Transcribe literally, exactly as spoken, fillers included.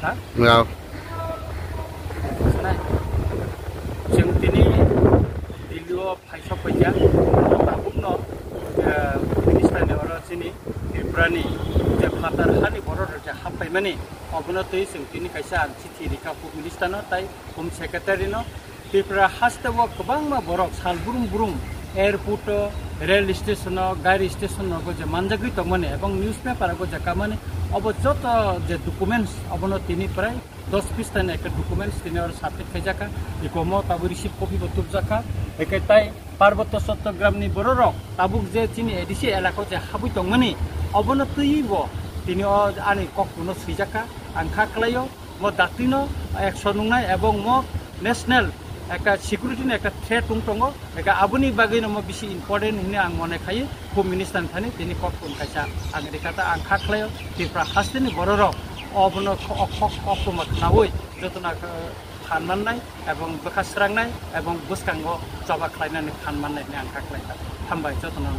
Ha? Ya. Chwng tini Delhi o phaisok paikha, tabukno, eh, minister ni oro chini Tripura ni je phatar hani borok rok je happaimani, obono twi chwng tini kaisa ang chithi rikha Home Minister no tai Home Secretary no. Tripura haste o kwbangma borok sal brum brum airport o, rail station o, gari station o je manjagwi tongmani ebong newspaper o je kamani, obo joto je documents obono tini prai dos pista ni ekta documents tini oro submit khaijaka, ikomo tabuk receipt copy bo tubjaka, eke tai Parbatya Chattogram ni bororok tabuk je chini A D C elaka o je habwi tongmani, obono twiwi bo tini o ani kok kuno swijaka, ang kha khlaio mo datino action nungnai ebong mo national ekta security ni ekta threat wng tongo, eke aboni bagwi no mo bisi important hwnwi ang mone khai Home Minister ni thani tini kok kun kaisa ang rikha ta ang kha khlaio Tripura haste ni bororok obono kho-, o khok o khuma khnaui jotono kha-, phan mannai ebong bwkha srangnai ebong bwskango choba khlainani phan mannai hwnwi ang kha khlai kha. Hambai jotono.